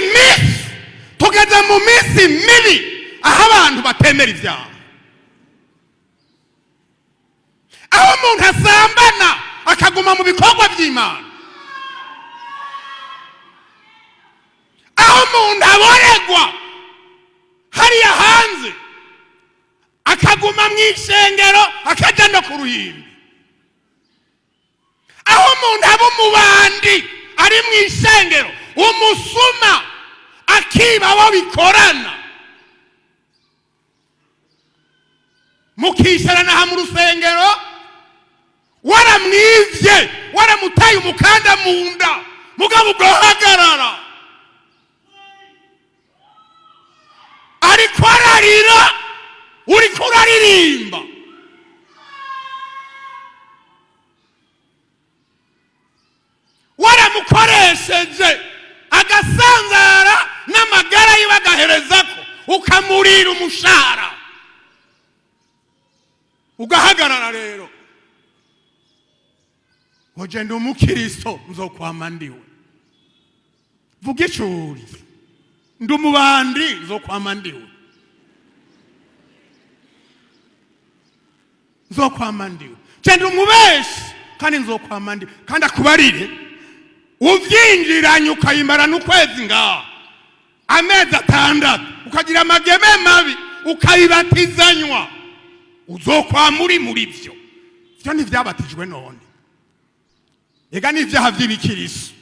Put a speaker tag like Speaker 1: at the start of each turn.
Speaker 1: Iyi minsi tugeze mu minsi mibi, aho abantu batemera ibyaha, aho umuntu asambana akaguma mu bikorwa by'Imana, aho umuntu aboregwa hariya hanze akaguma mu ishengero, akajya no ku ruhimbi, aho umuntu aba umubandi ari mu ishengero, umusuma akiba abo bikorana, mukicarana aha mu rusengero, waramwivye, waramutaye umukanda mu nda, mugabo ugahagarara ariko ararira, uriko uraririmba. Waramukoresheje agasanzara n'amagara yiwe agaherezako, ukamurira umushahara, ugahagarara. Rero ngo ndi umukristo, nzokwama ndiwe. Vuga icuri, ndi umubandi, nzokwama ndiwe, nzokwama ndiwe. Genda umubeshi kandi nzokwama ndiwe. Kandi akubarire ubyinjiranye, ukayimarana ukwezi ngaha, amezi 6, ukagira amageme mabi, ukayibatizanywa, uzokwama uri muri byo. Byo ntibyabatijwe none, ega ni ibyaha by'ibikiriso.